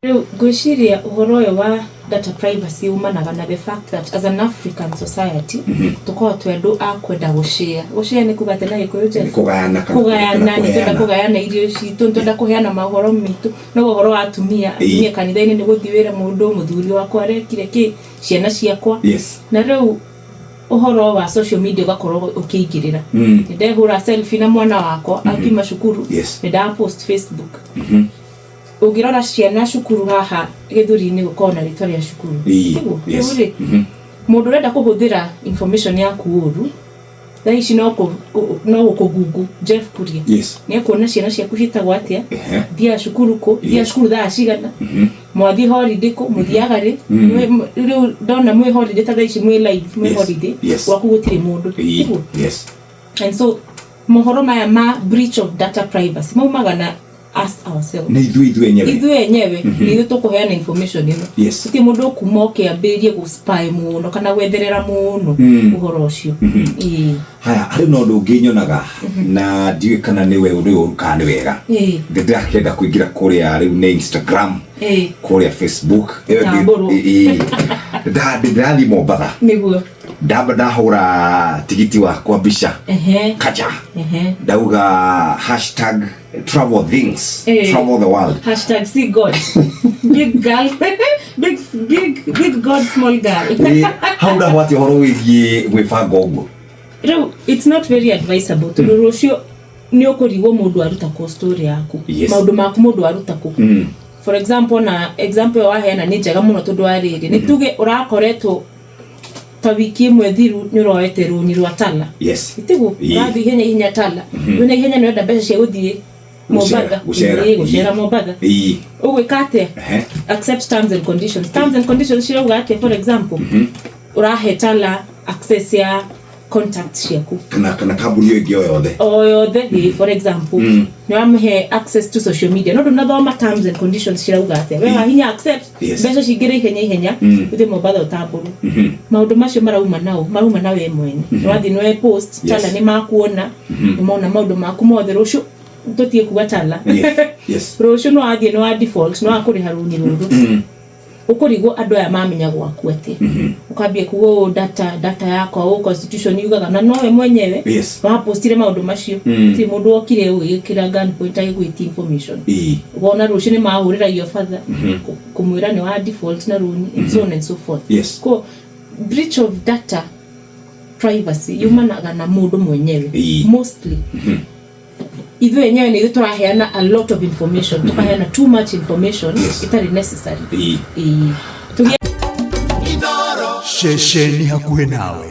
Rĩu ngwĩciria ũhoro ũyũ wa data privacy umanaga na the fact that as an African society tũkoragwo twĩ andũ a kwenda gũshare. Gũshare nĩ kuga atĩa na Gĩkũyũ, Jeff? Kũgayana kana kũgayana. Kana Nĩ twenda kũheana. Kũgayana irio citũ, nĩ twenda kũheana maũhoro mitũ, no ũhoro wa atumia, atumia kanitha-inĩ nĩ gũthiĩ wĩra mũndũ mũthuri wakwa arekire kĩ, ciana ciakwa. Na rĩu ũhoro wa social media ũgakorwo ũkĩingĩrĩra. Nĩ ndehũra selfie na mwana wakwa akiuma cukuru, nĩ nda post Facebook. Ũngĩrora ciana cukuru haha Gĩthũri-inĩ, gũkorwo na rĩtwa rĩa cukuru. Tiguo? Yes. Rĩu rĩ, mũndũ ũrenda kũhũthĩra information yaku ũru thaa ici no gũkũgungu Jeff Kuria, nĩ ekuona ciana ciaku ciĩtagwo atĩa, thiaga cukuru kũ, thiaga cukuru thaa cigana, mwathiĩ holiday kũ, mũthiaga rĩ. Rĩu ndona mwĩ holiday ta thaa ici, mwĩ live, mwĩ holiday, gwaku gũtirĩ mũndũ. Tiguo? Yes. And so mohoro maya ma breach of data privacy maumaga na us ourselves. Nĩ ithuĩ enyewe. Ithuĩ enyewe nĩ ithuĩ tũkũheana information ĩno. Gũtirĩ mũndũ ũkuma ũkĩambĩrĩrie gũspy mũno kana gwetherera mũno ũhoro ũcio. Ĩĩ. Haya, harĩ na ũndũ ũngĩ nyonaga na ndiũĩ kana nĩ we ũndũ ũyũ kana nĩ wega. Ndĩrakĩenda kũingĩra kũrĩa rĩu nĩ Instagram, kũrĩa Facebook ĩyo. Tambũrwo. Ĩĩ. Ndĩrathiĩ Mombatha. Ndamba ndahũra tigiti wakwa mbica, kacha, ndauga #travelthings, travel the world. #SeeGod big girl, big big big God small girl. Ĩĩ, hau ndahwatia ũhoro wĩgiĩ gwĩbanga ũguo. Rĩu it's not very advisable tondũ rũciũ nĩ ũkũrigwo mũndũ aruta kũ story yaku, maũndũ maku mũndũ aruta kũ. For example, na example ĩyo waheana nĩ njega mũno tondũ wa rĩrĩ, nĩ tuge ũrakoretwo ta wiki ĩmwe thiru nĩ ũroete rũni rwa Tala. Itiguo? Ũrathiĩ ihenya ihenya Tala, wĩna ihenya, nĩ wenda mbeca cia gũthiĩ Mombatha. Gũcera. Ĩĩ, gũcera Mombatha. Ũgwĩka atĩa? Accept terms and conditions. Terms and conditions cirauga atĩa? For example, ũrahe Tala access ya contact ciaku. Kana kambuni ĩyo ĩngĩ o yothe. O yothe, ĩĩ. For example, nĩ wamũhe access to social media, no ndũnathoma terms and conditions cirauga atĩa. We wahinya accept, mbeca cingĩre ihenya ihenya, ũthiĩ Mombatha ũtambũrwo. Maũndũ macio marauma nao, marauma na we mwene. Nĩ wathiĩ nĩ post, Tala nĩ makuona, nĩ mona maũndũ maku mothe. Rũciũ tũtige kuga Tala, rũciũ no wathiĩ nĩ wa default, nĩ wakũrĩha rũni rũrũ, ũkũrigwo andũ aya mamenya gwaku atĩa. Ũkambia kuga ũũ data yakwa ũũ, constitution yugaga, na nowe mwenyewe wapostire maũndũ macio. Gũtirĩ mũndũ wokire ũgĩgĩkĩra gun point agĩgwĩtia information. Wona rũciũ nĩ mahũrĩragio batha kũmwĩra nĩ wa default na rũni and so on and so forth. Ko breach of data privacy yumanaga na mũndũ mwenyewe. Mostly ithuĩ enyewe nĩ ithuĩ tũraheana a lot of information, tũkaheana too much information ĩtarĩ necessary. Ĩĩ. Tũgĩe Ceceni hakuhĩ nawe.